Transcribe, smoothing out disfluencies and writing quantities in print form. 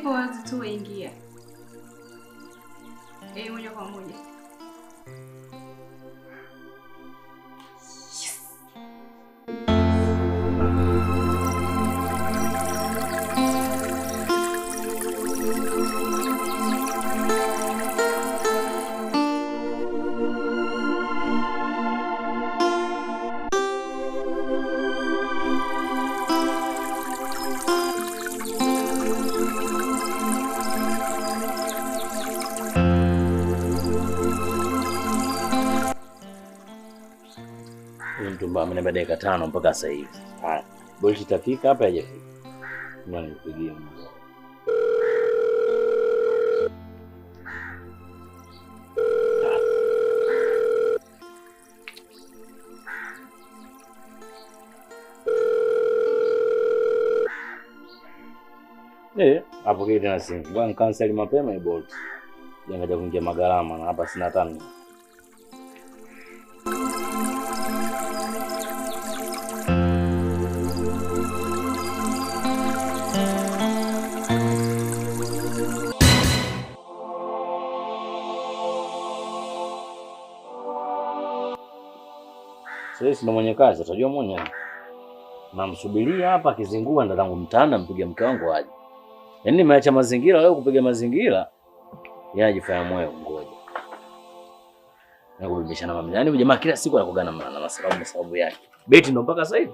Ipo wazi tu, ingia. Moja kwa moja. Yes. Mimi dakika 5 mpaka sasa hivi. Haya, Bolt itafika hapa haijafika. Ngoja nipigie. Hapo kile tena simu. Bwana cancel mapema hii Bolt. Jangaja kuingia magarama na hapa sina tano. Sasa ndo mwenye kazi atajua mwenyewe. Namsubiria hapa akizingua ndo tangu mtanda mpiga mke wangu aje. Yaani nimeacha mazingira leo kupiga mazingira. Yeye ajifanya moyo ngoja. Na kubishana mama. Yaani jamaa kila siku anakogana na sababu yake. Beti ndo mpaka sasa hivi.